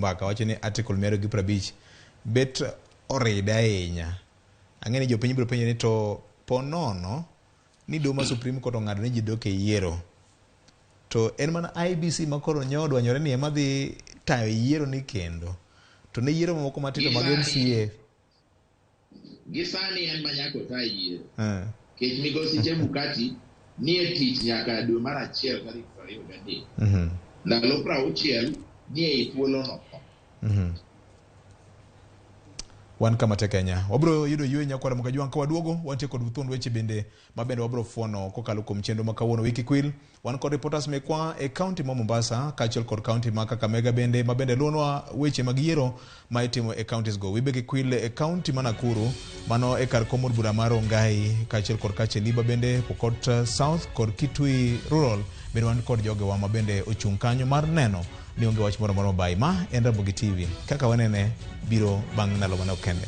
mbaka wacho ni article 250 bet oride ahinya. Ang'e ni jopiny biro penjo ni to po nono ni doho ma Supreme Court ong'ado ni ji dok e yiero to en mana IEBC ma koro nyo odwanyore ni ema dhi tayo yiero ni kendo to ne yiero mamoko matindo mag MCA Gi sani en ma nyaka ota yiero. Kech migosi Chebukati nie tich nyaka dwe mar achiel tarik 23. Ndalo 60 nie i thuolono. Wan kama tek ahinya. Wabiro yudo yweyo nyakwara Mokajwang' ka waduogo wantie kod thuond weche bende ma bende wabiro fuono kokalo kuom chenro ma kawuono wiki kwil. Wan kod reporters mekwa e county ma Mombasa kaachiel kod county ma Kakamega bende ma bende luonwa weche mag yiero ma itimo e counties go. Wibe kwil e county ma Nakuru mano e kar kom od bura mar Rongai kaachiel kod Kacheliba bende Pokot South kod Kitui Rural bende wan kod jogewa ma bende ochung' kanyo mar neno ni onge wach moro amora mabayi. Ma en Ramogi TV kaka wanene biro bang' ndalo manok kende.